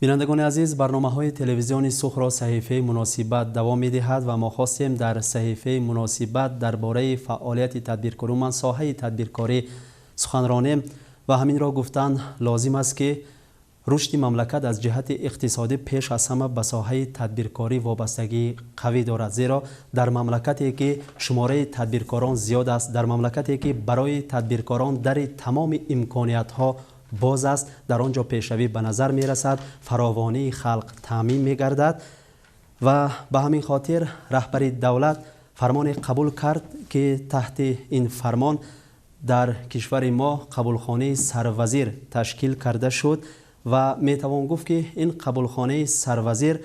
Бинандагони азиз, барномаҳои телевизиони Суғдро саҳифаи муносибат давом медиҳад ва мо хостем дар саҳифаи муносибат дар бораи фаъолияти тадбиркорӣ, умуман соҳаи тадбиркорӣ сухан ронем ва ҳаминро гуфтан лозим аст, ки рушди мамлакат аз ҷиҳати иқтисодӣ пеш аз ҳама ба соҳаи тадбиркорӣ вобастагии қавӣ дорад, зеро дар мамлакате ки шумораи тадбиркорон зиёд аст, дар мамлакате ки барои тадбиркорон дари тамоми имкониятҳо боз аст, дар он ҷо пешравӣ ба назар мерасад, фаровонии халқ таъмин мегардад. Ва ба ҳамин хотир раҳбари давлат фармоне қабул кард, ки таҳти ин фармон дар кишвари мо қабулхонаи сарвазир ташкил карда шуд ва метавон гуфт, ки ин қабулхонаи сарвазир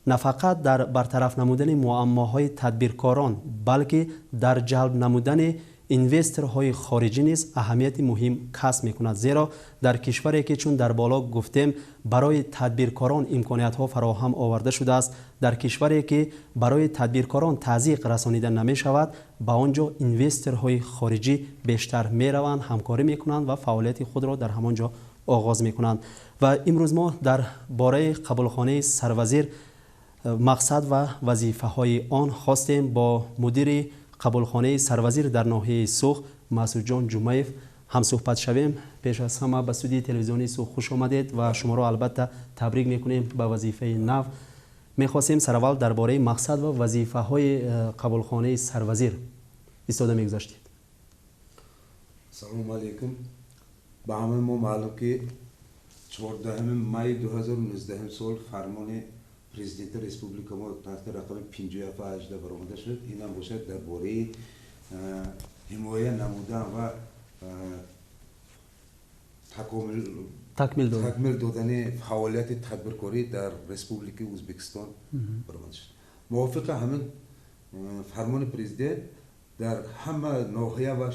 на фақат дар бартараф намудани муаммоҳои тадбиркорон, балки дар ҷалб намудани инвесторҳои хориҷӣ низ аҳамияти муҳим касб мекунад, зеро дар кишваре ки, чун дар боло гуфтем, барои тадбиркорон имкониятҳо фароҳам оварда шудааст, дар кишваре ки барои тадбиркорон тазйиқ расонида намешавад, ба он ҷо инвесторҳои хориҷӣ бештар мераванд, ҳамкорӣ мекунанд ва фаъолияти худро дар ҳамон ҷо оғоз мекунанд. Ва имрӯз мо дар бораи қабулхонаи сарвазир, мақсад ва вазифаҳои он хостем бо мудири қабулхонаи сарвазир дар ноҳияи Суғд Масъудҷон Ҷумаев ҳамсӯҳбат шавем. Пеш аз ҳама ба студияи телевизионии Суғд хуш омадед ва шуморо албатта табрик мекунем ба вазифаи нав. Мехостем сараввал дар бораи мақсад ва вазифаҳои қабулхонаи сарвазир истода мегузаштед. Салому алейкум. Ба ҳамаи мо маълум, ки 14 майи 2019 сол фармони президенти республика мо таҳти рақами 5718 баромада шуд. Инам бошад дар бораи ҳимоя намудан ва такмил додани фаъолияти тадбиркорӣ дар Республикаи Ӯзбекистон баромада шуд. Мувофиқи ҳамин фармони президент дар ҳама ноҳия ва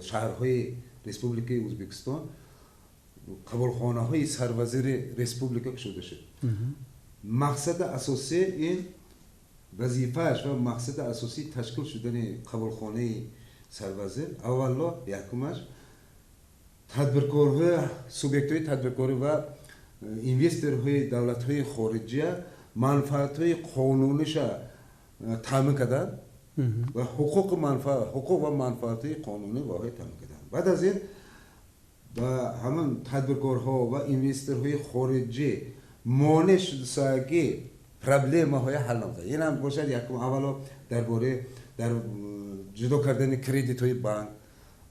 шаҳрҳои Республикаи Ӯзбекистон қабулхонаҳои сарвазири республика кушода шуд. Мақсади асосӣ, ин вазифааш ва мақсади асосии ташкил шудани қабулхонаи сарвазир аввало, якумаш, тадбиркорҳои, субъектҳои тадбиркорӣ ва инвесторҳои давлатҳои хориҷия манфаатҳои қонуниша таъмин кардан ва ҳуқуқ ва манфаатҳои қонунӣ воҳид таъмин кардан. Баъд аз ин ба ҳамон тадбиркорҳо ва инвесторҳои хориҷӣ монеъ шудасаги проблемаҳои ҳал намуда. Инам бошад, якум, аввало дар бораи дар ҷудо кардани кредитҳои банк,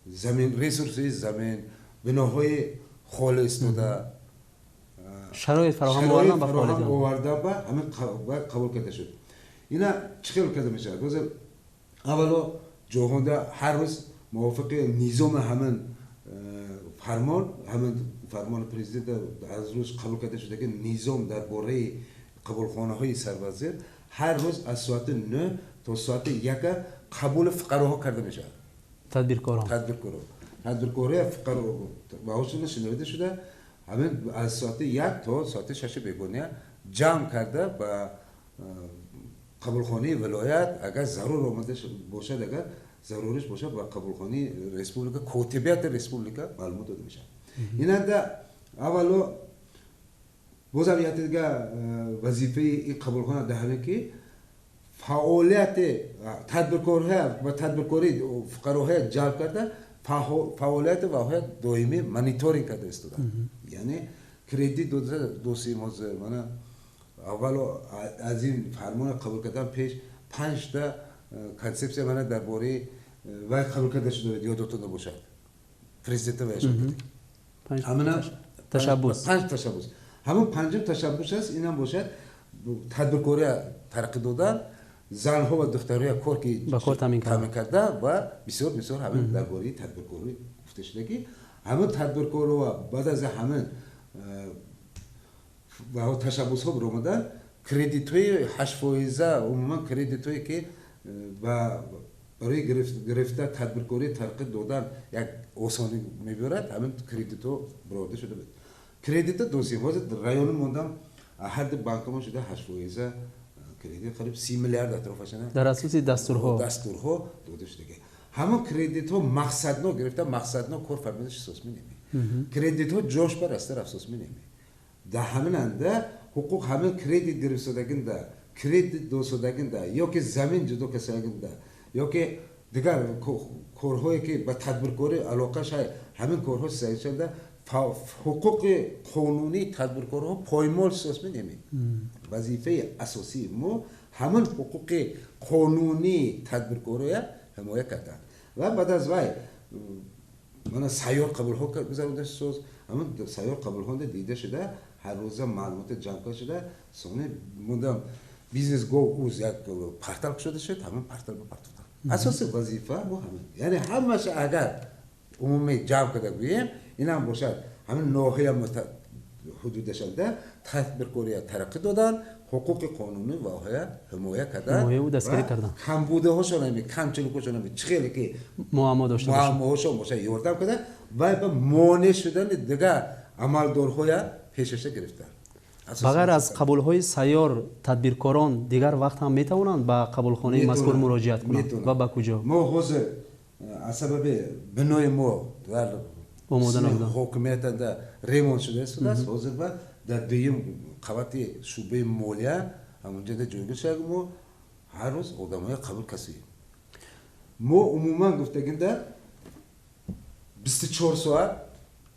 замин, ресурсҳои замин, биноҳои холӣ истода, шароит фароҳам оварда ба ҳамин қабул карда шуд. Ина чӣ хел карда мешавад? Ҳозир аввало ҷоҳонда ҳар рӯз мувофиқи низоми ҳамин фармон, ҳамин фармони президент аз рӯз қабул карда шуда ки низом дар бораи қабулхонаҳои сарвазир, ҳар рӯз аз соати 9 то соати 1 қабули фуқароҳо карда мешавад. Тадбиркорон. Тадбиркорон, тадбиркория, фуқаро баҳошона шиновида шуда, ҳамин аз соати 1 то соати 6 бегоҳия ҷамъ карда ба қабулхонаи вилоят, агар зарур омада бошад, агар заруриш бошад, ба қабулхонаи республика, котибияти республика маълумот дода мешавад. Инанда аввало бозам яке дига вазифаи ин қабулхона дар ҳамин ки фаъолияти тадбиркорҳо ва тадбиркории фуқароҳоя ҷалб карда, фаъолияти ваҳоя доимӣ мониторинг карда истода, яъне кредит дода досим. Ҳозир мана аввало аз ин фармона қабул кардан пеш панҷта консепсия мана дар бораи вай қабул карда шуда, ёдотон бошад, президента вай ташаббус. Панҷ ташаббус. Ҳамон панҷум ташаббус аст, инам бошад тадбиркория тараққӣ додан, занҳо ва духтароя кор ки ба кор таъмин карда ва бисёр бисёр ҳамин дар бораи тадбиркорӣ гуфта шуда, ки ҳамин тадбиркорро баъд аз ҳамин ташаббусҳо биромадан, кредитҳои 8 фоиза, умуман кредитҳое ки барои гирифта тадбиркорӣ тараққӣ додан як осонӣ мебиёрад, ҳамин кредитҳо бироварда шуда буд. Кредитҳо досим. Ҳозир райони мондам ҳарди банкамон шуда 8 фоиза кредит, қариб 30 миллиард атрофашана. Дар асоси дастурҳо. Дастурҳо дода шудаги. Ҳамон кредитҳо мақсаднок гирифта, мақсаднок кор фармода шисос менеми. Кредитҳо ҷош бар астар афсос менеми. Дар ҳаминанда ҳуқуқ ҳамин кредит гирифтадагинда, кредит досадагинда, ёки замин ҷудо касагинда, ёки дигар корҳое ки ба тадбиркорӣ алоқаш ҳамин корҳо саишанда ҳуқуқи қонунии тадбиркорҳо поймол сос менемед. Вазифаи асосии мо ҳамин ҳуқуқи қонунии тадбиркория ҳимоя кардан. Ва баъд аз вай мана сайёр қабулҳо гузаронида соз, ҳамин сайёр қабулҳо дида шуда, ҳар рӯза маълумоти ҷамъ карда шуда, сони мудам бизнес го уз як портал кушода шуд, ҳамин портал ба партофтан. Асоси вазифа мо ҳамин. Яъне ҳамаша агар умумӣ ҷамъ карда гӯем, инам бошад ҳамин ноҳия ҳудудашанда тадбиркория тараққӣ додан, ҳуқуқи қонунӣ ва оҳия ҳимоя кардан, камбудаҳошон ами камчиликҳошон ами чӣ хеле ки муаммо дошта бошад, муаммоҳошон бошад ёрдам кардан ва ба монеъ шудани дигар амалдорҳоя пешаша гирифтан. Ба ғайр аз қабулҳои сайёр, тадбиркорон дигар вақт ҳам метавонанд ба қабулхонаи мазкур муроҷиат кунанд ва ба куҷо? Мо ҳозир аз сабаби бинои мо дар омода набудан ҳокимиятанда ремонт шуда истодааст, ҳозир ба дар дуюм қабати шӯъбаи молия ҳамонҷода ҷойгир шуда, мо ҳар рӯз одамоя қабул касем. Мо умуман гуфтагинда 24 соат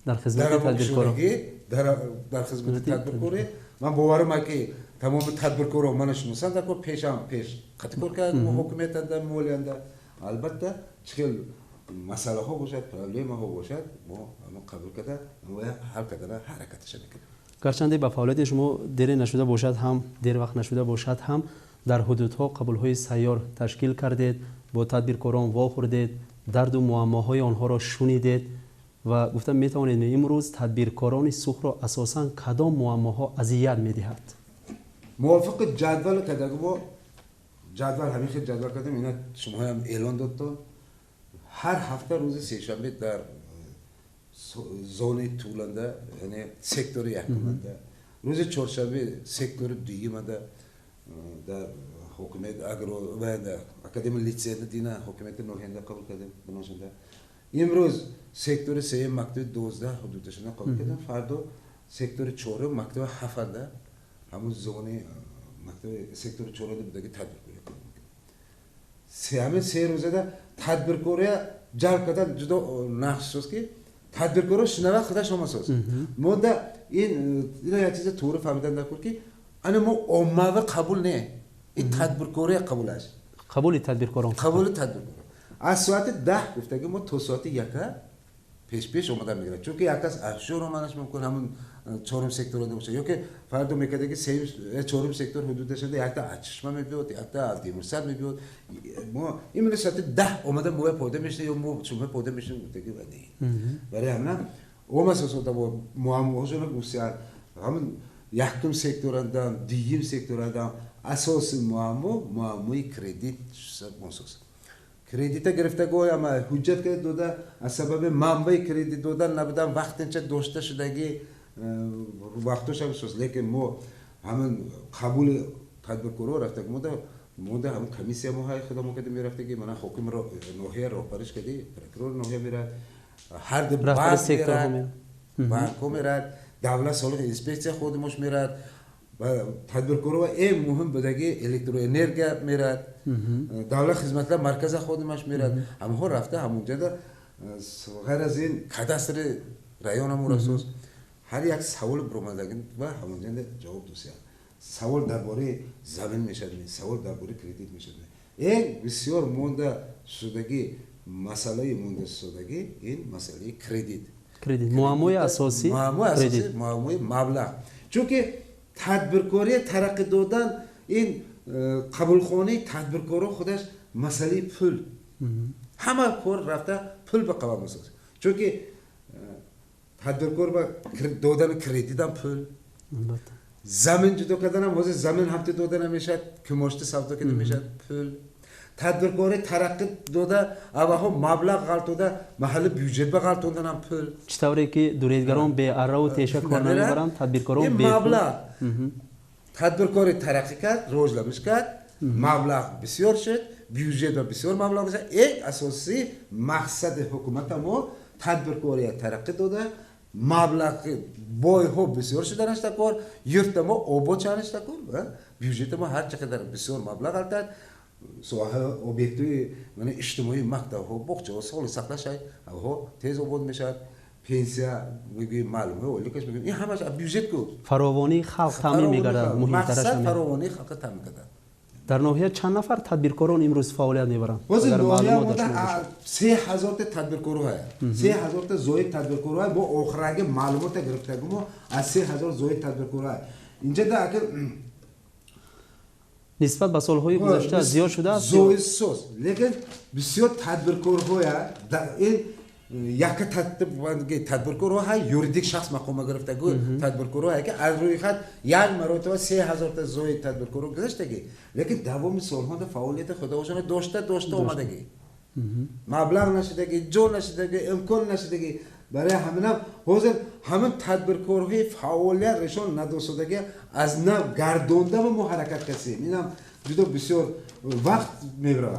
дар хизмати тадбиркорон, дар хизмати тадбиркорӣ. Ман боварам ки тамоми тадбиркорро мана шиносанд, ако пешам пеш қатъи кор кард мо ҳокимиятанда, молиянда. Албатта чӣ хел масъалаҳо бошад, проблемаҳо бошад, мо ҳамон қабул карда ҳал кардана ҳаракаташа мекунем. Гарчанде ба фаъолияти шумо дере нашуда бошад ҳам, дер вақт нашуда бошад ҳам, дар ҳудудҳо қабулҳои сайёр ташкил кардед, бо тадбиркорон вохӯрдед, дарду муаммоҳои онҳоро шунидед ва гуфта метавонед имрӯз тадбиркорони Сухро асосан кадом муаммоҳо азият медиҳад? Мувофиқи ҷадвал кардаги мо ҷадвал ҳамин хел ҷадвал кардем, ина шумоҳоям эълон додтон. Ҳар ҳафта рӯзи сешанбе дар зонаи тӯланда, яъне сектори якуманда, рӯзи чоршанбе сектори дуюманда дар ҳокимияти агро ва академия литсейда дина ҳокимияти ноҳиянда қабул кардем биношанда. Имрӯз сектори сеюм мактаби 12 ҳудудашона қабул кардем, фардо сектори чорум мактаби ҳафтанда ҳамун зонаи мактаби сектори чорумда будаги тадбиркория қабул мекунем. Ҳамин се рӯзада тадбиркория ҷалб кардан ҷудо нақш соз ки тадбиркоро шинава худаш омасоз. Монда ин ина як чиза туғри фаҳмидан даркор ки ана мо оммавӣ қабул не, ин тадбиркория қабул аст. Қабули тадбиркорон. Қабули тадбиркорон. Аз соати 10 гуфтаги мо то соати 1 пеш-пеш омада мегирад. Чунки як кас афшор оманаш мумкин ҳамун чорум секторда бошад, ёки фардо мекардаги сеюм чорум сектор ҳудудашанда якта аз Чишма мебиёд, якта аз Темурсад мебиёд. Мо именно соати 10 омада моя пайдо мешавад ё мо шумо пайдо мешавем гуфтаги ва не. Барои ҳамина омасосода муаммоҳошона гуфтияд ҳамун якум секторандам, дуюм секторандам асоси муаммо муаммои кредит мосос. Кредита гирифтагоҳ ама ҳуҷҷат карда дода, аз сабаби манбаи кредит додан набудан вақтинча дошта шудаги вақтошам сос. Лекин мо ҳамин қабули тадбиркорҳо рафтаги мода ҳамин комиссия мо ҳай худамо карда мерафтаги, мана ҳоким ноҳия роҳбариш кади, прокурори ноҳия мерад, ҳар ду банк мерад, банкҳо мерад, давлат солиқ инспексия ходимош мерад, тадбиркорҳо эн муҳим будаги электроэнергия мерад, давлат хизматлар марказа ходимаш мерад. Ҳамаҳо рафта ҳамонҷода ғайр аз ин кадастри районамон расос ҳар як савол биромадаги ва ҳамонҷода ҷавоб досияд. Савол дар бораи замин мешавад, савол дар бораи кредит мешавад. Эн бисёр монда шудаги масъалаи монда шудагӣ ин масъалаи кредит. Кредит муаммои асосӣ, муаммои асосӣ, муаммои маблағ. Чунки тадбиркория тараққӣ додан ин қабулхонаи тадбиркорро худаш масъалаи пул. Ҳама кор рафта пул ба қабул месозад. Чунки тадбиркор ба додани кредитам пул, замин ҷудо карданам ҳозир замин ҳамти дода намешавад, кимошти савдо карда мешавад пул. Тадбиркори тараққӣ дода аввалҳо маблағ ғалтода маҳалли бюҷет ба ғалтонданам пул. Чӣ тавре ки дуредгарон беарраву теша кор намебаранд, тадбиркорон бе маблағ. Тадбиркори тараққӣ кард, рӯзламиш кард, маблағ бисёр шуд, бюҷет ба бисёр маблағ шуд. Эн асосӣ мақсади ҳукумата мо тадбиркория тараққӣ дода, Маблағ бойҳо бисёр шуданаш такор, юрта мо обод шуданаш такор, бюджети мо ҳар чӣ қадар бисёр маблағ алтад, соҳа объектҳои иҷтимоӣ, мактабҳо, боғчаҳо, солӣ сақлашай, ҳо тез обод мешавад. Пенсия мегӯем, маълумҳо оликаш мегӯем, ин ҳамаш бюджет ку. Фаровонии халқ таъмин мегардад, муҳимтараш мақсад фаровонии халқ таъмин кардан. Дар ноҳия чанд нафар тадбиркорон имрӯз фаъолият мебаранд? Ҳозир ноҳия 3000 тадбиркорҳо, 3000 зоид тадбиркорҳо. Бо охираги маълумота гирифтагӣ мо аз 3000 зоид тадбиркорҳо. Инҷа да акр нисбат ба солҳои гузашта зиёд шудааст? Зоидсоз, лекин бисёр тадбиркорҳоя ин яка тадбиркорҳо ҳай юридик шахс мақома гирифтагӣ тадбиркорҳо ки аз рӯйхат як маротиба 3000 зоид тадбиркорҳо гузаштагӣ, лекин давоми солҳо фаъолияти худашона дошта дошта омадагӣ, маблағ нашудагӣ, ҷо нашудагӣ, имкон нашудагӣ. Барои ҳаминам ҳозир ҳамин тадбиркорҳои фаъолият решон надостодагӣ аз нав гардонда мо ҳаракат кардем. Инам ҷудо бисёр вақт мебарад,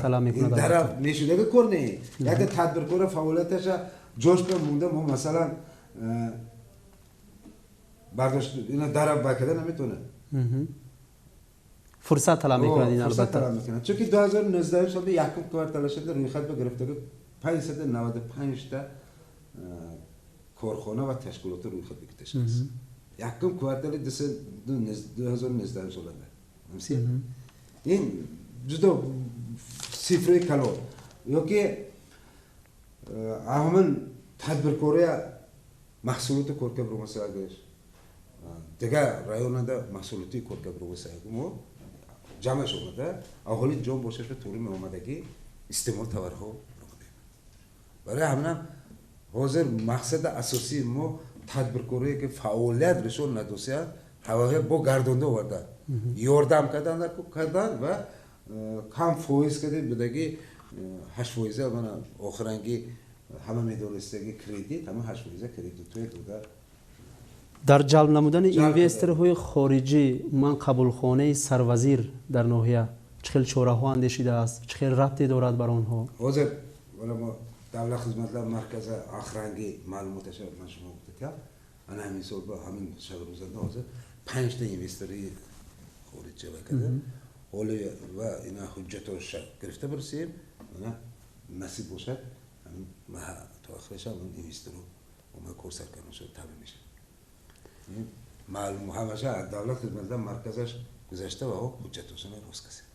дара мешудаги кор не. Якта тадбиркора фаъолияташа ҷош ба монда мо масалан бардошт ина дара бакада наметавонад. Фурсат талаб мекунад ин албатта. Талаб мекунад, чунки 2019 солда якум кварталашада рӯйхат ба гирифтаги 595 та корхона ва ташкилотро рӯйхат гирифта шудааст. Якум квартали 2019 солада. Ин ҷудо цифраи калон. Ёки ҳамин тадбиркория маҳсулоти корка биромасагаш, дигар районада маҳсулоти корка биромасаг мо ҷамъаш омада, аҳоли ҷон бошаш ба тури меомадагӣ истеъмол товарҳо биромадем. Барои ҳаминам ҳозир мақсади асосии мо тадбиркорие ки фаъолият решон надосияд, ҳавои бо гардонда оварда, ёрдам кардан ва кам фоиз кардем будаги 8% мана охиранги ҳама медонистаги кредит, ҳама 8% кредитҳои дода. Дар ҷалб намудани инвесторҳои хориҷӣ ман қабулхонаи сарвазир дар ноҳия чӣ хел чораҳо андешидааст, чӣ хел рабте дорад бар онҳо? Ҳозир мо давлат хизматлар марказа охиранги маълумоташа ман шумо гуфтам, ана ҳамин сол ба ҳамин шабрӯзада ҳозир 5 та инвестори хориҷа вакада ҳоли ва ина ҳуҷҷатоша гирифта бирасем, ана насиб бошад то охираша ҳамин инвестору омада кор сар карданашо таъмин мешавад. Маълум ҳамаша аз давлат хизматлар марказаш гузашта ва ҳуҷҷатошона рост касед.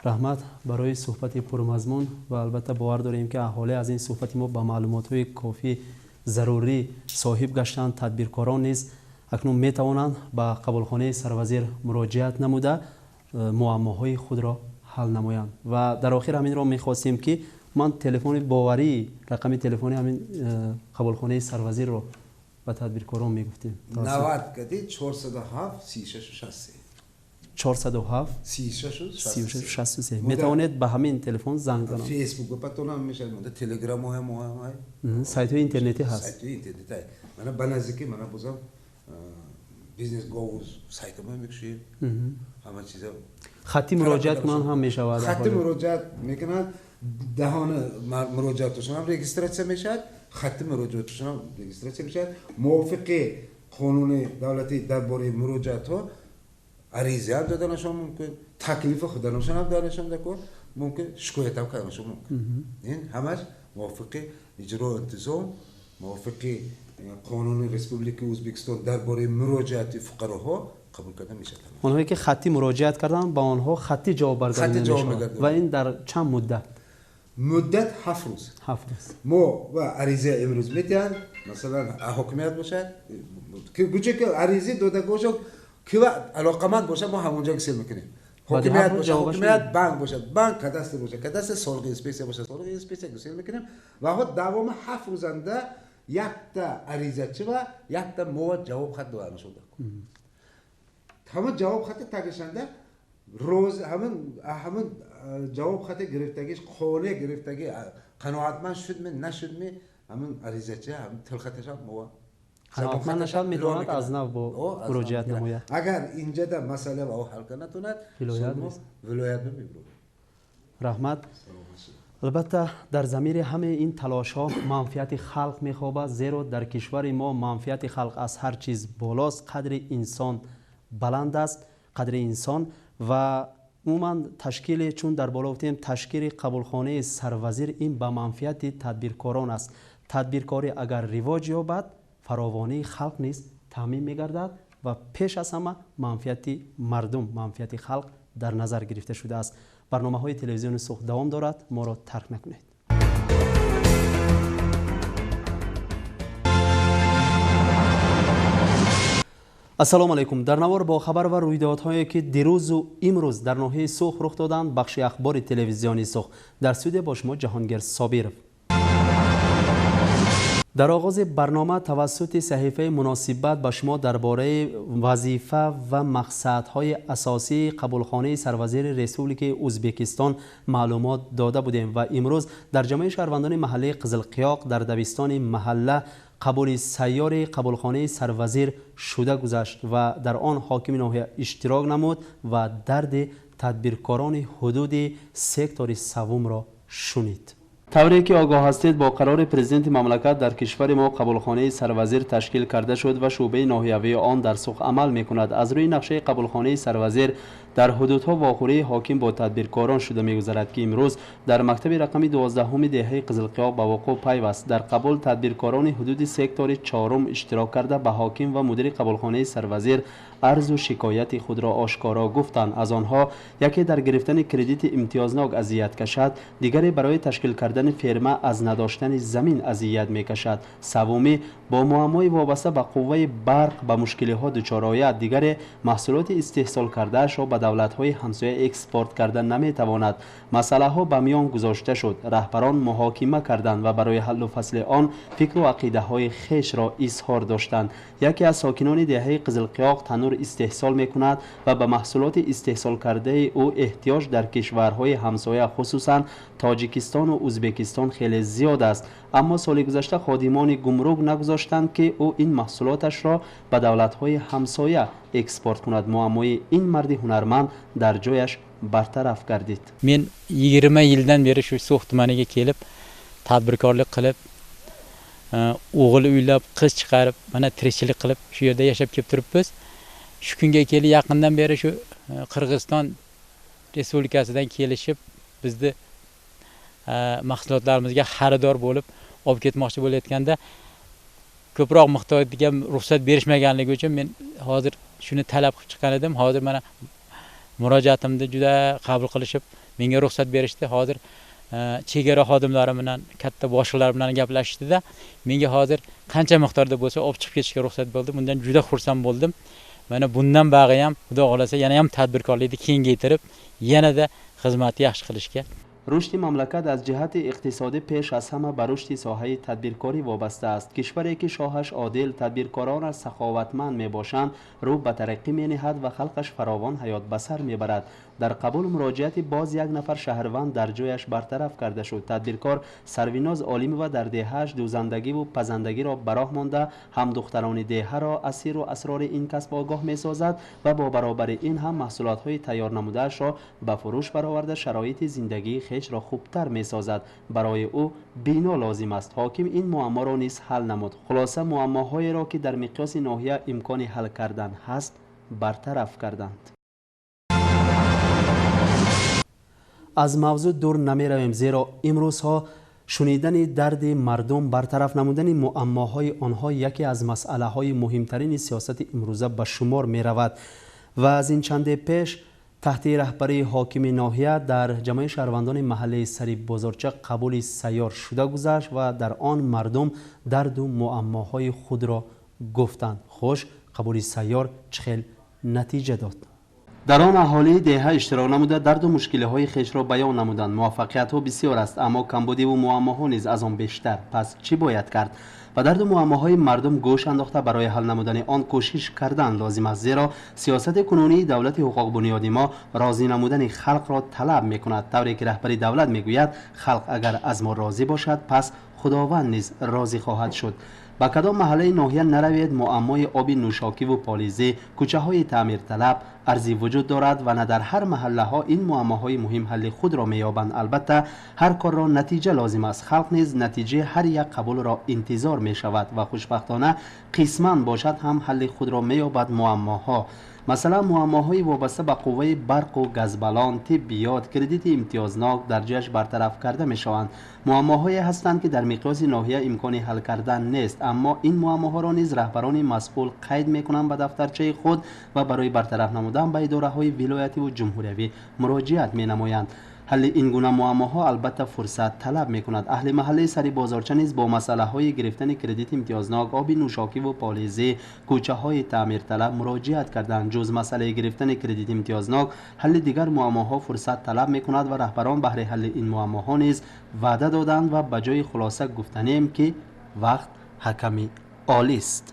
Раҳмат барои суҳбати пурмазмун ва албатта бовар дорем ки аҳолӣ аз ин суҳбати мо ба маълумотҳои кофӣ зарурӣ соҳиб гаштанд. Тадбиркорон низ акнун метавонанд ба қабулхонаи сарвазир муроҷиат намуда муаммоҳои худро ҳал намоянд. Ва дар охир ҳаминро мехостем ки ман телефони боварӣ, рақами телефони ҳамин қабулхонаи сарвазирро ба тадбиркорон мегуфтем. 90 кади 407 36 63. 407 36 36 63. Метавонед ба ҳамин телефон занг зананд. Фейсбук патонам мешавад, телеграм ҳам сайтҳои интернетӣ ҳаст. Сайтҳои интернетӣ. Мана ба наздикӣ мана бозам бизнес гоуз сайтама мекушем. Ҳама чиза хатти муроҷиат кунанд ҳам мешавад. Хатти муроҷиат мекунанд, даҳони муроҷиаташон ҳам регистратсия мешавад, хатти муроҷиаташон ҳам регистратсия мешавад. Мувофиқи қонуни давлатӣ дар бораи муроҷиатҳо ариза ҳам доданашон мумкин, таклифи худанашон ҳам доданашон мумкин, шикоят ҳам карданашон мумкин. Ин ҳамаш мувофиқи иҷро интизом, мувофиқи қонуни Республикаи Ӯзбекистон дар бораи муроҷиати фуқароҳо қабул карда мешавад. Онҳое ки хаттӣ муроҷиат карданд, ба онҳо хаттӣ ҷавоб баргардонида мешавад. Ва ин дар чанд муддат? Муддат 7 рӯз. 7 рӯз. Мо ва ариза имрӯз медиҳанд, масалан ҳокимият бошад, куҷо ки ариза дода бошад, ки алоқаманд бошад, мо ҳамонҷо гусел мекунем. Ҳокимият бошад, ҳокимият, банк бошад, банк, кадастр бошад, кадастр, солиқи инспексия бошад, солиқи инспексия гусел мекунем ва худ давоми 7 рӯзанда якта аризачи ва якта мо ҷавоб хат дода мешавад. Ҳамон ҷавоб хати тагишанда роз ҳамин ҷавоб хати гирифтагиш қонеъ гирифтаги қаноатманд шудми нашудми ҳамин аризачи ҳамин тилхаташа мо қаноатманд нашавад метавонад аз нав бо муроҷиат намояд. Агар инҷада масъала ва ҳал карда натавонад, вилоят мебурад. Раҳмат. Албатта, дар замири ҳамаи ин талошҳо манфиати халқ мехобад, зеро дар кишвари мо манфиати халқ аз ҳар чиз болост, қадри инсон баланд аст, қадри инсон ва умуман ташкили, чун дар боло гуфтем, ташкили қабулхонаи сарвазир ин ба манфиати тадбиркорон аст. Тадбиркорӣ агар ривоҷ ёбад, фаровонии халқ низ таъмин мегардад ва пеш аз ҳама манфиати мардум, манфиати халқ дар назар гирифта шудааст. Барномаҳои телевизиони Суғд давом дорад, моро тарк накунед. Ассалому алайкум. Дар навор бо хабар ва рӯйдодҳое ки дирӯзу имрӯз дар ноҳияи Суғд рух доданд, бахши ахбори телевизиони Суғд. Дар студия бо шумо Ҷаҳонгир Собиров. Дар оғози барнома тавассути саҳифаи муносибат ба шумо дар бораи вазифа ва мақсадҳои асосии қабулхонаи сарвазири Республикаи Ӯзбекистон маълумот дода будем ва имрӯз дар ҷамъияти шаҳрвандони маҳаллаи Қизилқиёқ дар дабистони маҳалла қабули сайёри қабулхонаи сарвазир шуда гузашт ва дар он ҳокими ноҳия иштирок намуд ва дарди тадбиркорони ҳудуди сектори севумро шунид. Тавре ки огоҳ ҳастед, бо қарори президенти мамлакат дар кишвари мо қабулхонаи сарвазир ташкил карда шуд ва шӯъбаи ноҳиявии он дар Суғд амал мекунад. Аз рӯи нақшаи қабулхонаи сарвазир дар ҳудудҳо вохӯрии ҳоким бо тадбиркорон шуда мегузарад, ки имрӯз дар мактаби рақами 12 деҳаи Қизилқиёқ ба вуқӯъ пайваст. Дар қабул тадбиркорони ҳудуди сектори чорум иштирок карда ба ҳоким ва мудири қабулхонаи сарвазир арзу шикояти худро ошкоро гуфтанд. Аз онҳо яке дар гирифтани кредити имтиёзнок азият кашад, дигаре барои ташкил кардани ферма аз надоштани замин азият мекашад, севумӣ бо муаммои вобаста ба қувваи барқ ба мушкилиҳо дучор ояд, дигаре маҳсулоти истеҳсол кардаашро ба давлатҳои ҳамсоя экспорт карда наметавонад. Масъалаҳо ба миён гузошта шуд, раҳбарон муҳокима карданд ва барои ҳаллу фасли он фикру ақидаҳои хешро изҳор доштанд. Яке аз сокинони деҳаи Қизилқиёқ танур истеҳсол мекунад ва ба маҳсулоти истеҳсол кардаи ӯ эҳтиёҷ дар кишварҳои ҳамсоя, хусусан Тоҷикистону Ӯзбекистон хеле зиёд аст. Аммо соли гузашта ходимони гумрук нагузоштанд, ки ӯ ин маҳсулоташро ба давлатҳои ҳамсоя экспорт кунад. Муаммои ин марди ҳунарманд дар ҷояш бартараф гардид. Men 20 yildan beri shu So'x tumaniga kelib tadbirkorlik qilib, o'g'il uylab, qiz chiqarib, mana tirikchilik qilib shu yerda yashab kelib turibmiz. Shu kunga kelib yaqindan beri shu Qirg'iziston Respublikasidan kelishib bizni mahsulotlarimizga xaridor bo'lib olib ketmoqchi bo'layotganda ko'proq miqdorga ruxsat berishmaganligi uchun men hozir shuni talab qilib chiqqan edim. Hozir mana murojaatimni juda qabul qilishib menga ruxsat berishdi. Hozir chegara xodimlari bilan, katta boshliqlar bilan gaplashishdida menga hozir qancha miqdorda bo'lsa olib chiqib ketishga ruxsat bo'ldi. Bundan juda xursand bo'ldim. Mana bundan bag'i ham Xudo xolasa yana ham tadbirkorlikni kengaytirib, yanada xizmatni yaxshi qilishga. Рушди мамлакат аз ҷиҳати иқтисодӣ пеш аз ҳама ба рушди соҳаи тадбиркорӣ вобаста аст. Кишваре ки шоҳаш одил, тадбиркоронаш саховатманд мебошанд, рӯ ба тараққӣ мениҳад ва халқаш фаровон ҳаёт ба сар мебарад. Дар қабул муроҷиати боз як нафар шаҳрванд дар ҷояш бартараф карда шуд. Тадбиркор Сарвиноз Олимова дар деҳааш дӯзандагиву пазандагиро ба роҳ монда, ҳам духтарони деҳаро аз сирру асрори ин касб огоҳ месозад ва бо баробари ин ҳам маҳсулотҳои тайёр намудаашро ба фурӯш бароварда шароити зиндагии хешро хубтар месозад. Барои ӯ бино лозим аст. Ҳоким ин муамморо низ ҳал намуд. Хулоса, муаммоҳоеро ки дар миқёси ноҳия имкони ҳал кардан ҳаст, бартараф карданд. Аз мавзӯъ дур намеравем, зеро имрӯзҳо шунидани дарди мардум, бартараф намудани муаммоҳои онҳо яке аз масъалаҳои муҳимтарини сиёсати имрӯза ба шумор меравад. Ва аз ин чанде пеш таҳти раҳбарии ҳокими ноҳия дар ҷамъияти шаҳрвандони маҳаллаи Сари Бозорча қабули сайёр шуда гузашт ва дар он мардум дарду муаммоҳои худро гуфтанд. Хуш, қабули сайёр чӣ хел натиҷа дод? Дар он аҳолии деҳа иштирок намуда дарду мушкилиҳои хешро баён намуданд. Муваффақиятҳо бисёр аст, аммо камбудиву муаммоҳо низ аз он бештар. Пас чӣ бояд кард? Ба дарду муаммоҳои мардум гӯш андохта барои ҳал намудани он кӯшиш кардан лозим аст, зеро сиёсати кунунии давлати ҳуқуқбунёди мо розӣ намудани халқро талаб мекунад. Тавре ки раҳбари давлат мегӯяд, халқ агар аз мо розӣ бошад, пас Худованд низ розӣ хоҳад шуд. Ба кадом маҳаллаи ноҳия наравед, муаммои оби нӯшокиву полизӣ, кӯчаҳои таъмирталаб, Арзи вуҷуд дорад ва на дар ҳар маҳаллаҳо ин муаммоҳои муҳим ҳалли худро меёбанд. Албатта, ҳар корро натиҷа лозим аст. Халқ низ натиҷаи ҳар як қабулро интизор мешавад ва хушбахтона қисман бошад ҳам ҳалли худро меёбад муаммоҳо. Масалан, муаммоҳои вобаста ба қувваи барқу газбалон, тиббиёт, кредити имтиёзнок дар ҷояш бартараф карда мешаванд. Муаммоҳое ҳастанд, ки дар миқёси ноҳия имкони ҳал кардан нест, аммо ин муаммоҳоро низ раҳбарони масъул қайд мекунанд ба дафтарчаи худ ва барои бартараф намудан ба идораҳои вилоятиву ҷумҳуриявӣ муроҷиат менамоянд. Ҳалли ин гуна муаммоҳо албатта фурсат талаб мекунад. Аҳли маҳаллаи сари бозорча низ бо масъалаҳои гирифтани кредити имтиёзнок, оби нӯшокиву полизӣ, кӯчаҳои таъмирталаб муроҷиат карданд. Ҷуз масъалаи гирифтани кредити имтиёзнок, ҳалли дигар муаммоҳо фурсат талаб мекунад ва раҳбарон баҳри ҳалли ин муаммоҳо низ ваъда доданд ва ба ҷои хулоса гуфтанем, ки вақт ҳаками олист.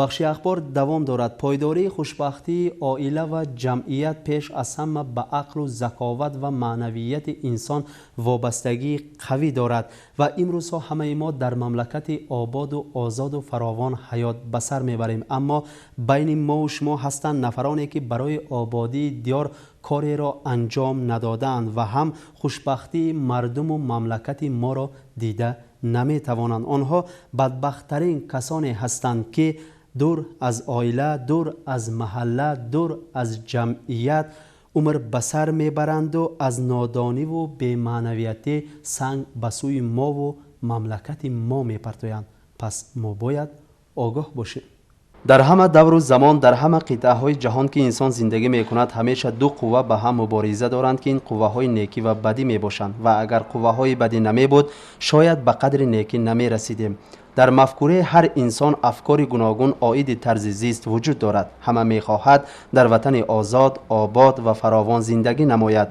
Бахши ахбор давом дорад. Пойдории хушбахтии оила ва ҷамъият пеш аз ҳама ба ақлу заковат ва маънавияти инсон вобастагии қавӣ дорад ва имрӯзҳо ҳамаи мо дар мамлакати ободу озоду фаровон ҳаёт ба сар мебарем. Аммо байни мову шумо ҳастанд нафароне, ки барои ободии диёр кореро анҷом надодаанд ва ҳам хушбахтии мардуму мамлакати моро дида наметавонанд. Онҳо бадбахттарин касоне ҳастанд, ки дур аз оила, дур аз маҳалла, дур аз ҷамъият умр ба сар мебаранду аз нодониву бемаънавиятӣ санг ба сӯи мову мамлакати мо мепартоянд. Пас мо бояд огоҳ бошем. Дар ҳама давру замон, дар ҳама қитъаҳои ҷаҳон, ки инсон зиндагӣ мекунад, ҳамеша ду қувва ба ҳам мубориза доранд, ки ин қувваҳои некӣ ва бадӣ мебошанд ва агар қувваҳои бадӣ намебуд, шояд ба қадри некӣ намерасидем. Дар мафкураи ҳар инсон афкори гуногун оиди тарзи зист вуҷуд дорад. Ҳама мехоҳад дар ватани озод, обод ва фаровон зиндагӣ намояд.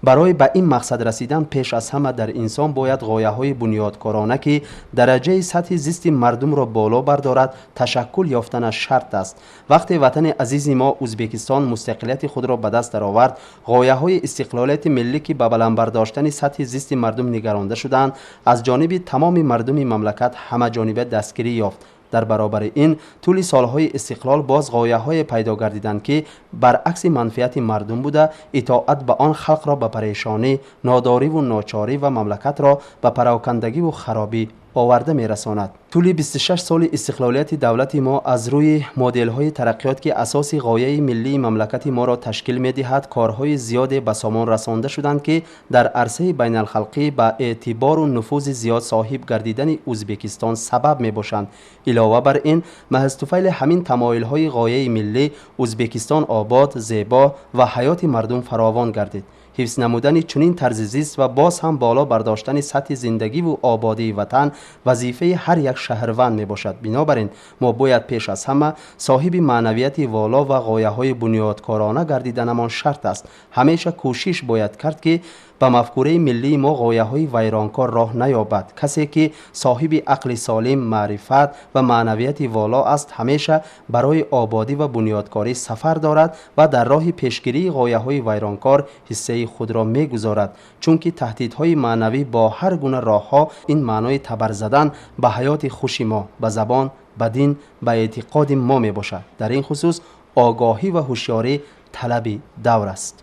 Барои ба ин мақсад расидан пеш аз ҳама дар инсон бояд ғояҳои бунёдкорона, ки дараҷаи сатҳи зисти мардумро боло бардорад, ташаккул ёфтанаш шарт аст. Вақте ватани азизи мо Ӯзбекистон мустақилияти худро ба даст даровард, ғояҳои истиқлолияти миллӣ, ки ба баланд бардоштани сатҳи зисти мардум нигаронда шудаанд, аз ҷониби тамоми мардуми мамлакат ҳамаҷониба дастгирӣ ёфт. Дар баробари ин тӯли солҳои истиқлол боз ғояҳое пайдо гардиданд, ки баръакси манфиати мардум буда, итоат ба он халқро ба парешонӣ, нодориву ночорӣ ва мамлакатро ба парокандагиву харобӣ оварда мерасонад. Тӯли 26 соли истиқлолияти давлати мо аз рӯи моделҳои тараққиёт, ки асоси ғояи миллии мамлакати моро ташкил медиҳад, корҳои зиёде ба сомон расонда шуданд, ки дар арсаи байналхалқӣ ба эътибору нуфузи зиёд соҳиб гардидани Ӯзбекистон сабаб мебошанд. Илова бар ин, маҳз туфайли ҳамин тамоилҳои ғояи миллӣ Ӯзбекистон обод, зебо ва ҳаёти мардум фаровон гардид. Ҳифз намудани чунин тарзи зист ва боз ҳам боло бардоштани сатҳи зиндагиву ободии ватан вазифаи ҳар як шаҳрванд мебошад. Бинобар ин мо бояд пеш аз ҳама соҳиби маънавияти воло ва ғояҳои бунёдкорона гардиданамон шарт аст. Ҳамеша кӯшиш бояд кард, ки ба мафкураи миллии мо ғояҳои вайронкор роҳ наёбад. Касе ки соҳиби ақли солим, маърифат ва маънавияти воло аст, ҳамеша барои ободӣ ва бунёдкорӣ сафар дорад ва дар роҳи пешгирии ғояҳои вайронкор ҳиссаи худро мегузорад. Чунки таҳдидҳои маънавӣ бо ҳар гуна роҳҳо ин маънои табар задан ба ҳаёти хуши мо, ба забон, ба дин, ба эътиқоди мо мебошад. Дар ин хусус огоҳӣ ва ҳушёрӣ талаби давр аст.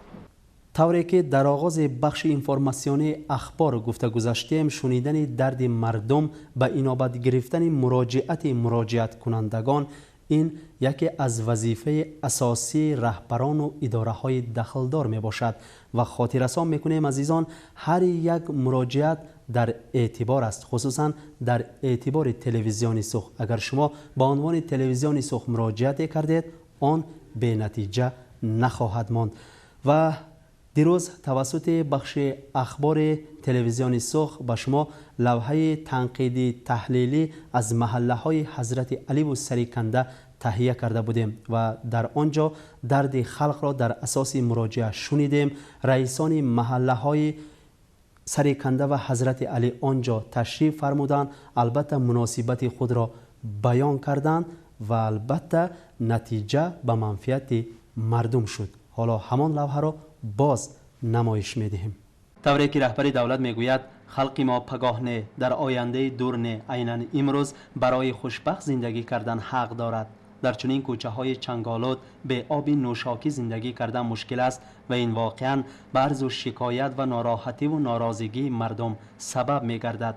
Тавре ки дар оғози бахши информатсионии ахбор гуфта гузаштем, шунидани дарди мардум ба инобат гирифтани муроҷиати муроҷиаткунандагон ин яке аз вазифаи асосии раҳбарону идораҳои дахлдор мебошад ва хотиррасон мекунем, азизон, ҳар як муроҷиат дар эътибор аст, хусусан дар эътибори телевизиони Сух. Агар шумо ба унвони телевизиони Сух муроҷиате кардед, он бенатиҷа нахоҳад монд. Ва дирӯз тавассути бахши ахбори телевизиони Сух ба шумо лавҳаи танқидӣ таҳлилӣ аз маҳаллаҳои Ҳазрати Аливу Сариканда таҳия карда будем ва дар он ҷо дарди халқро дар асоси муроҷиа шунидем. Раисони маҳаллаҳои Сариканда ва Ҳазрати Алӣ он ҷо ташриф фармуданд, албатта муносибати худро баён карданд ва албатта натиҷа ба манфиати мардум шуд. Ҳоло ҳамон лавҳаро боз намоиш медиҳем. Тавре ки раҳбари давлат мегӯяд, халқи мо пагоҳ не, дар ояндаи дур не, айнан имрӯз барои хушбахт зиндагӣ кардан ҳақ дорад. Дар чунин кӯчаҳои чанголуд бе оби нӯшокӣ зиндагӣ кардан мушкил аст ва ин воқеан ба арзу шикоят ва нороҳативу норозигии мардум сабаб мегардад.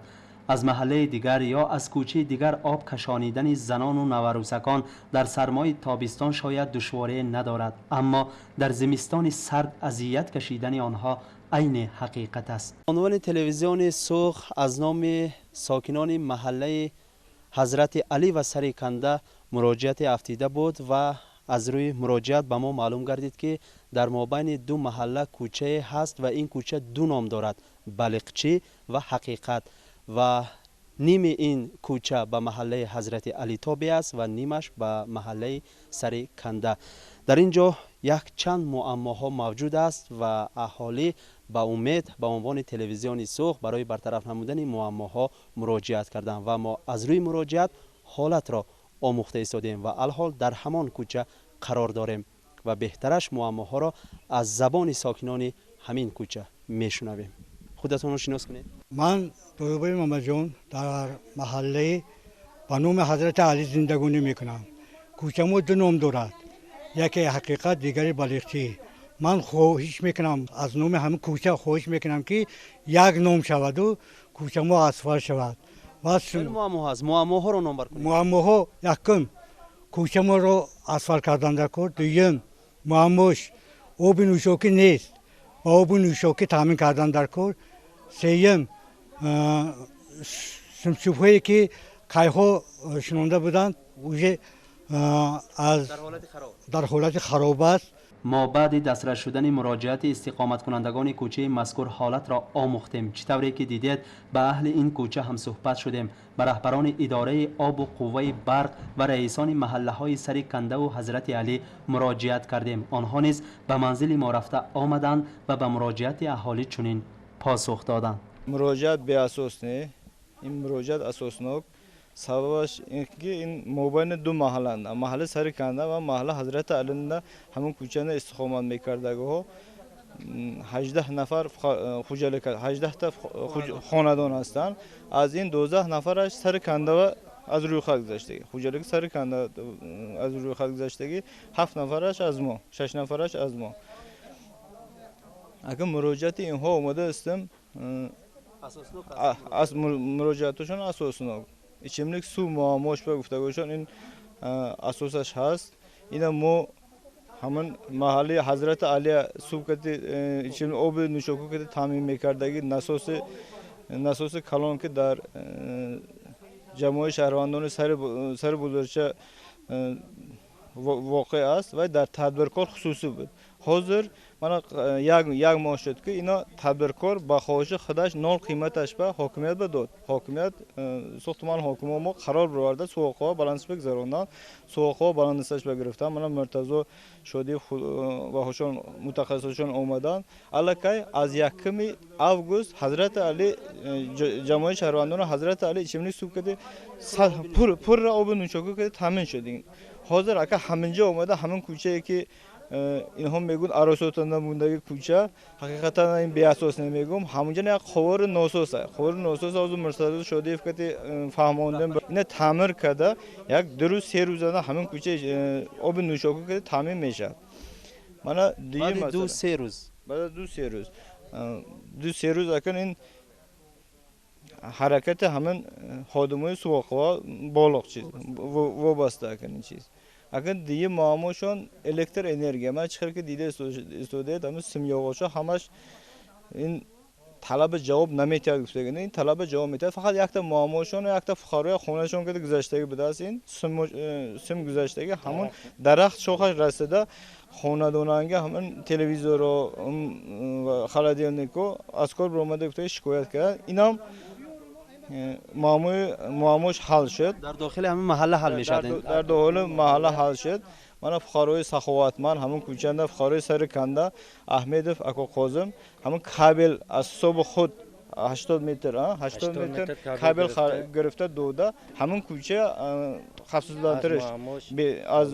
Аз маҳаллаи дигар ё аз кӯчаи дигар об кашонидани занону наварӯсакон дар сармои тобистон шояд душворие надорад, аммо дар зимистони сард азият кашидани онҳо айни ҳақиқат аст. Унвони телевизиони Сух аз номи сокинони маҳаллаи Ҳазрати Алӣ ва Сари Канда муроҷиате афтида буд ва аз рӯи муроҷиат ба мо маълум гардид, ки дар мобайни ду маҳалла кӯчае ҳаст ва ин кӯча ду ном дорад: Балиқчӣ ва Ҳақиқат, ва ними ин кӯча ба маҳаллаи Ҳазрати Алӣ тобеъ аст ва нимаш ба маҳаллаи Сари Канда. Дар ин ҷо якчанд муаммоҳо мавҷуд аст ва аҳолӣ ба умед ба унвони телевизиони Сух барои бартараф намудани муаммоҳо муроҷиат карданд ва мо аз рӯи муроҷиат ҳолатро омӯхта истодем ва алҳол дар ҳамон кӯча қарор дорем ва беҳтараш муаммоҳоро аз забони сокинони ҳамин кӯча мешунавем. Худатонро шинос кунед. Ман Тоибаи Мамаҷон дар маҳаллаи ба номи Ҳазрати Алӣ зиндагонӣ мекунам. Кӯчамо ду ном дорад, яке Ҳақиқат, дигаре Балиқчӣ. Ман хоҳиш мекунам, аз номи ҳамин кӯча хоҳиш мекунам, ки як ном шаваду кӯчамо асфалт шавад. Муаммо ҳаст, муаммоҳоро номбар кунед. Муаммоҳо: якум, кӯчаморо асфалт кардан дар кор. Дуюм муаммош, оби нӯшокӣ нест, ба оби нӯшокӣ таъмин кардан дар кор. Сеюм, симчӯбҳое ки кайҳо шинонда буданд, уже дар ҳолати хароб аст. Мо баъди дастрас шудани муроҷиати истиқоматкунандагони кӯчаи мазкур ҳолатро омӯхтем. Чӣ тавре ки дидед, ба аҳли ин кӯча ҳамсӯҳбат шудем, ба раҳбарони идораи обу қувваи барқ ва раисони маҳаллаҳои Сари Кандаву Ҳазрати Алӣ муроҷиат кардем. Онҳо низ ба манзили мо рафта омаданд ва ба муроҷиати аҳолӣ чунин посух доданд. Муроҷиат беасос не, ин муроҷиат асоснок. Сабабаш ин ки ин мобайни ду маҳалланда, маҳалли Сари Канда ва маҳалли Ҳазрати Алинда, ҳамон кӯчада истиқомат мекардагиҳо 18 нафар хуҷалика, 18та хонадон ҳастанд. Аз ин 12 нафараш Сари Кандава аз рӯйхат гузаштагӣ, хуҷалики Сари Канда аз рӯйхат гузаштагӣ, 7 нафараш аз мо, 6 нафараш аз мо. Агар муроҷиати инҳо омода ҳастем, аз муроҷиаташон асоснок. Ичимлик сув муаммош ба гуфтагошон ин асосаш ҳаст. Ина мо ҳамон маҳалли Ҳазрати Алия сув кати ичимлик оби нӯшокӣ кати таъмин мекардагӣ насоси калон, ки дар ҷамоаи шаҳрвандони сари бузургча воқеъ аст ва дар тадбиркор хусусӣ буд. Ҳозир мана як моҳ шуд, ки ино тадбиркор ба хоҳиши худаш нол қиматаш ба ҳокимият ба дод. Ҳокимият сохтуман ҳокимо мо қарор бироварда, суоқҳо баландсипак гузаронданд, суоқҳо баландсаш ба гирифтан. Мана Муртазо Шодиев ва ҳошон мутахассисошон омаданд. Аллакай аз 1 август Ҳазрати Али, ҷамоаи шаҳрвандони Ҳазрати Али ичимлик сув кади пурра оби нӯшокӣ кади таъмин шуд. Ҳозир ака ҳаминҷо омада, ҳамин кӯчае ки инҳо мегӯянд аросотанда мондаги кӯча, ҳақиқатан ин беасос намегӯм, ҳамунҷа як ховори носос, ховори носос ҳозир Муртазо Шодиев кати фаҳмондем, ина таъмир карда, як 2 рӯз, 3 рӯзана ҳамин кӯча оби нӯшокӣ кати таъмин мешавад. Мана дуюм. 2-3 рӯз. Баъд 2-3 рӯз, 2-3 рӯз акн ин ҳаракати ҳамин ходимои сувоқҳо болоқ чиз вобаста акн ин чиз. Акн дигар муаммошон электр энергия. Ман чӣ хел ки дида истодаед, ҳамин симёғошо ҳамаш ин талаби ҷавоб наметиҳад гуфтагин, ин талаби ҷавоб метиҳад. Фақат якта муаммошон, якта фуқароя хонашон када гузаштагӣ будааст, ин сим гузаштагӣ, ҳамон дарахт шохаш расида, хонадонанга ҳамин телевизоро, холодильнико аз кор баромада гуфтаги шикоят кард. Инам муаммош ҳал шуд. Дар дохили ҳамин маҳалла ҳал мешавад. Дар дохили маҳалла ҳал шуд. Мана фуқарои саховатманд ҳамон кӯчанда, фуқарои Сари Канда, Аҳмедов ако Қозим ҳамон кабел аз ҳисоби худ 80 метр, 80 метр кабел гирифта дода, ҳамон кӯча хавфсизлантириш аз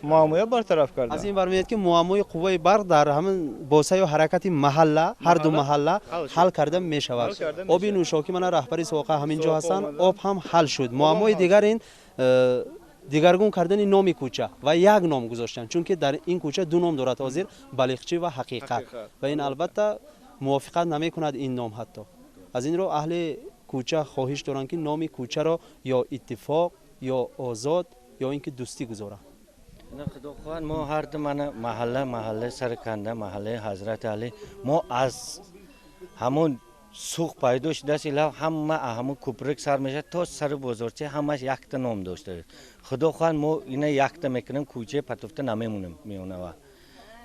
муаммоя бартараф карда. Аз ин бармеояд, ки муаммои қувваи барқ дар ҳамин босаю ҳаракати маҳалла, ҳар ду маҳалла ҳал карда мешавад. Оби нӯшокӣ, мана раҳбари соқа ҳамин ҷо ҳастанд, об ҳам ҳал шуд. Муаммои дигар ин Дигаргун кардани номи кӯча ва як ном гузоштан, чунки дар ин кӯча ду ном дорад ҳозир: Балиқчӣ ва Ҳақиқат. Ва ин албатта мувофиқат намекунад ин ном ҳатто. Аз ин рӯ аҳли кӯча хоҳиш доранд, ки номи кӯчаро ё Иттифоқ, ё Озод, ё ин ки Дӯстӣ гузоранд. Худо хоҳад, мо ҳар ду мана маҳалла, маҳаллаи Сарканда, маҳаллаи Ҳазрати Алӣ, мо аз ҳамон суқ пайдо шудааст, ила ҳама ҳамон кӯприк сар мешавад то сари бозорча, ҳамаш якта ном дошта. Худо хоҳад, мо ина якта мекунем, кӯчаи патуфта намемонем миёнава.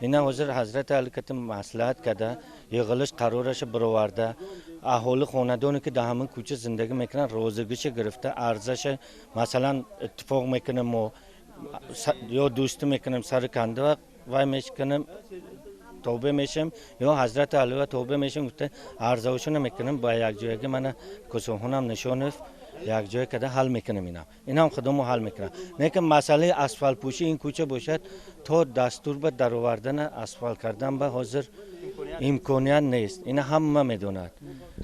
Ина ҳозир Ҳазрати Али кати маслиҳат карда, йиғилиш қарораша бироварда, аҳоли хонадоне ки дар ҳамин кӯча зиндагӣ мекунанд, розигиша гирифта, арзаша, масалан, иттифоқ мекунем мо ё дӯстӣ мекунем, сари канда вай мешканем, тобеъ мешем ё Ҳазрати Алива тобеъ мешем гуфта, арзаошона мекунем ба якҷоягӣ. Мана Косонхонам Нишонов якҷоя карда ҳал мекунем. Инам худомо ҳал мекунам. Лекин масъалаи асфалтпӯшӣ ин кӯча бошад, то дастур ба даровардана асфалт кардан ба ҳозир имконият нест. Ина ҳама медонад.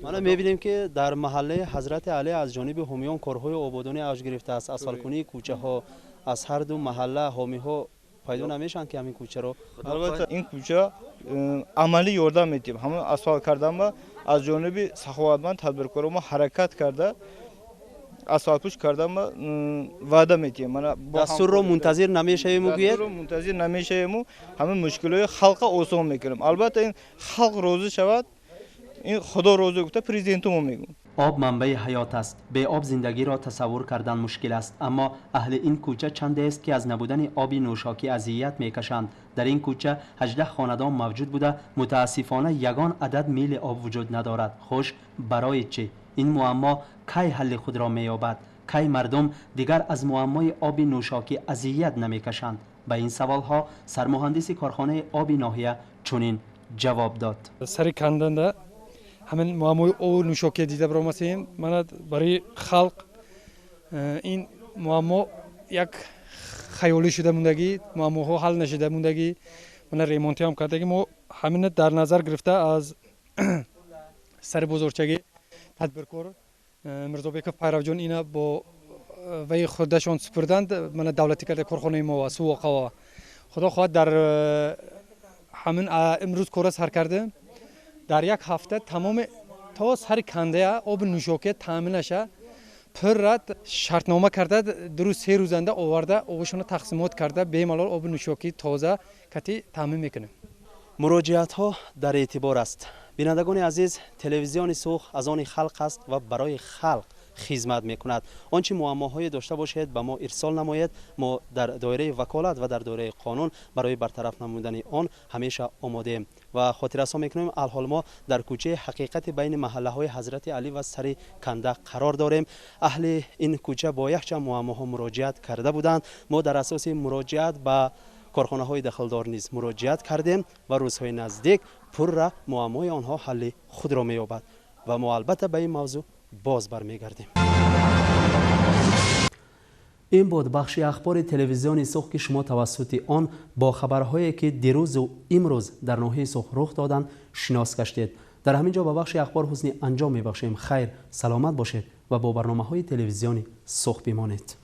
Мана мебинем, ки дар маҳаллаи Ҳазрати Алӣ аз ҷониби ҳомиён корҳои ободонӣ авҷ гирифтааст, асфалткунии кӯчаҳо. Аз ҳар ду маҳалла ҳомиҳо пайдо намешаванд, ки ҳамин кӯчаро Албатта, ин кӯча амалӣ ёрдам медиҳем. Ҳамон асфалт кардан ба аз ҷониби саховатманд тадбиркоро мо ҳаракат карда, асфалтпӯш кардан ба ваъда медиҳем. Мана дастурро мунтазир намешавему гӯед? Дастурро мунтазир намешавему, ҳамин мушкилои халқа осон мекунем. Албатта, ин халқ розӣ шавад, ин Худо розӣ гуфта, президенту мо мегӯем. Об манбаи ҳаёт аст. Бе об зиндагиро тасаввур кардан мушкил аст. Аммо аҳли ин кӯча чандест, ки аз набудани оби нӯшокӣ азият мекашанд. Дар ин кӯча 18 хонадон мавҷуд буда, мутаассифона, ягон адад мили об вуҷуд надорад. Хуш, барои чӣ? Ин муаммо кай ҳалли худро меёбад? Кай мардум дигар аз муаммои оби нӯшокӣ азият намекашанд? Ба ин саволҳо сармуҳандиси корхонаи оби ноҳия чунин ҷавоб дод. Сари канданда ҳамин муаммои обу нӯшокия дида баромадем. Мана, барои халқ ин муаммо як хаёлӣ шуда мондагӣ, муаммоҳо ҳал нашуда мондагӣ. Мана, ремонтиам кардагӣ. Мо ҳамина дар назар гирифта, аз сари бозорчагӣ тадбиркор Мирзобеков Пайравҷон ина бо ваи худашон супурданд. Мана, давлатӣ карда корхонаи мо сувоқава. Худо хоҳад, дар ҳамин имрӯз кора сар кардем, дар як ҳафта тамоми то сари кандая оби нӯшокия таъминаша пурра шартнома карда, 2 рӯз, 3 рӯзанда оварда, обашонро тақсимот карда, бемалол оби нӯшокии тоза кати таъмин мекунем. Муроҷиатҳо дар эътибор аст. Бинандагони азиз, телевизиони Сух аз они халқ аст ва барои халқ хизмат мекунад. Он чи муаммоҳое дошта бошед, ба мо ирсол намоед. Мо дар доираи ваколат ва дар доираи қонун барои бартараф намудани он ҳамеша омодаем. Ва хотиррасон мекунем, алҳол мо дар кӯчаи Ҳақиқати байни маҳаллаҳои Ҳазрати Алӣ ва Сари Канда қарор дорем. Аҳли ин кӯча бо якчанд муаммоҳо муроҷиат карда буданд. Мо дар асоси муроҷиат ба корхонаҳои дахлдор низ муроҷиат кардем ва рӯзҳои наздик пурра муаммои онҳо ҳалли худро меёбад ва мо албатта ба ин мавзӯъ боз бармегардем. Ин буд бахши ахбори телевизиони Сух, ки шумо тавассути он бо хабарҳое, ки дирӯзу имрӯз дар ноҳияи Сух рух доданд, шинос гаштед. Дар ҳамин ҷо ба бахши ахбор ҳусни анҷом мебахшем. Хайр, саломат бошед ва бо барномаҳои телевизиони Сух бимонед.